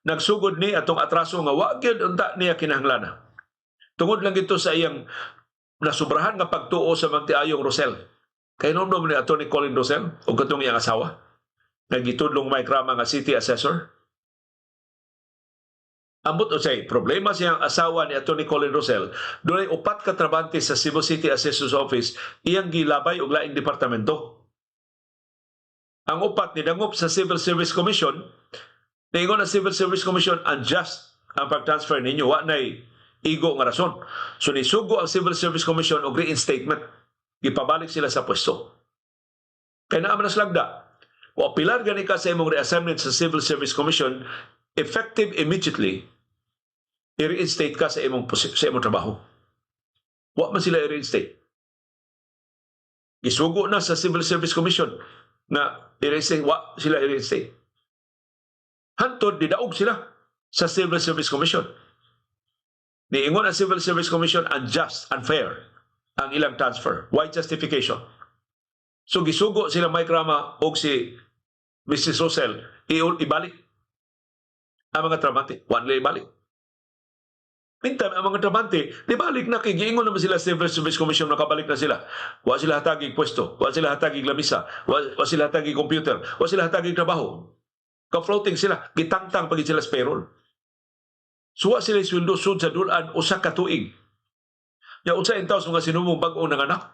Nagsugod ni atong atraso nga wa gyud unta niya kinahanglan. Tungod lang ito sa iyang nasubrahan nga pagtuo sa magtiayong Rosell. Kay nom ni Atty. Colin Rosell o katong iyang asawa nga gitudlong Mike Rama nga city assessor. Ambot o say, problema siyang asawa ni Atty. Colin Rosell, dunay upat ka trabante sa Cebu City Assessor's Office iyang gilabay og laing departamento. Ang upat nidangop sa Civil Service Commission, niingon ang Civil Service Commission, unjust ang pag-transfer ninyo, wa nay igo nga rason. So nisugo ang Civil Service Commission og reinstatement. Gipabalik sila sa pwesto. Kay naa man lagda. O apilar gani ka sa imong reassignment sa Civil Service Commission, effective immediately, i-reinstate ka sa imong trabaho. Wa man sila i-reinstate. Gisugo na sa Civil Service Commission na i-reinstate, wa sila i-reinstate. Hantod didaog sila sa Civil Service Commission. Niingon ang Civil Service Commission, unjust, unfair ang ilang transfer. Why justification? So gisugo sila Mike Rama og si Mrs. Rosell ibalik ang mga trabante. Wa nila ibalik. Meantime, ang mga trabante, di balik na kay giingon naman sila Civil Service Commission, nakabalik na sila. Wa sila hatagig pwesto, wa sila hatagig lamisa, wa sila hatagig computer, wa sila hatagig trabaho. Ka-floating sila, gitangtang pagid sila sa payroll. Suwa sila sweldo sud sa dul-an 1 ka tuig. Ya unsa intaw sa mga sinumong bag-o ng anak?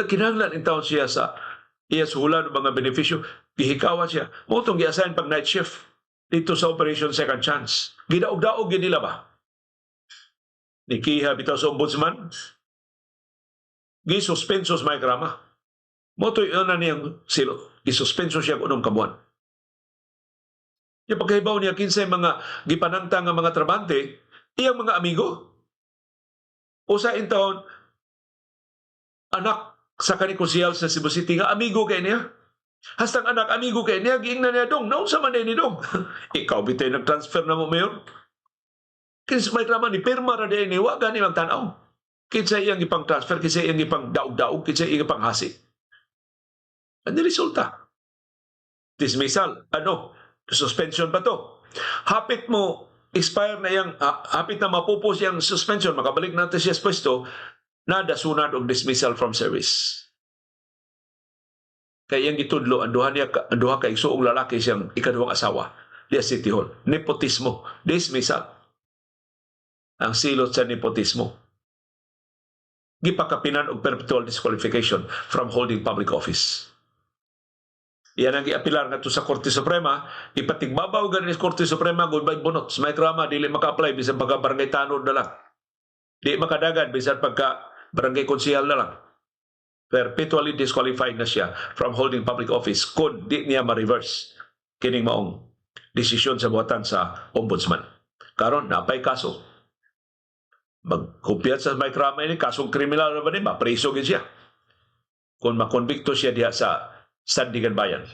Nagkinahanglan intaw siya sa iya suhulan og mga benepisyo, gihikawan siya. Mao tong gi-assign pag night shift dito sa Operation Second Chance. Gidaog-daog gyud nila ba? Nikiha bitaw sa ombudsman. Gisuspenso sa Mike Rama. Mao to'y una niyang silot. Gisuspenso siya 6 ka buwan. Yung pagkahibaw niya kinsay mga gipanangtang nga mga trabante, iyang mga amigo. Usa intawon, anak sa kani konsehal sa Cebu City nga amigo kay niya. Hastang anak amigo kay niya, giingnan niya, "Dong, naunsa man ni dong? Ikaw bitay nag-transfer na mo, mayor." Kinsa may Rama ni pirma ra diay ni wa gani magtan-aw. Kinsa iyang ipang transfer, kinsa iyang ipang daog-daog, kinsa iyang ipang hasi. Ano resulta? Dismissal. Ano? Suspension pa to. Hapit mo expire na yang hapit na mapupos yung suspension, makabalik natin siya sa pwesto, na dasunad og dismissal from service. Kay iyang gitudlo ang duha niya ang duha ka igsuong lalaki siyang ikaduhang asawa diya City Hall. Nepotismo, dismissal. Ang silot sa nepotismo. Gipakapinan og perpetual disqualification from holding public office. Yan ang giapilar ngadto sa Korte Suprema, ipatigbabaw gani sa Korte Suprema, goodbye bunot. Sa Mike Rama, dili maka-apply bisan pagka barangay tanod na lang. Di makadagan bisan pagka barangay konsehal na lang. Perpetually disqualified na siya from holding public office kung di niya ma-reverse kining maong desisyon sa buhatan sa ombudsman. Karon napay kaso. Magkumpiyansa sa Mike Rama ini, kasong kriminal na ba ni, mapreso gid siya. Kung makonbikto siya diha sa Sandiganbayan.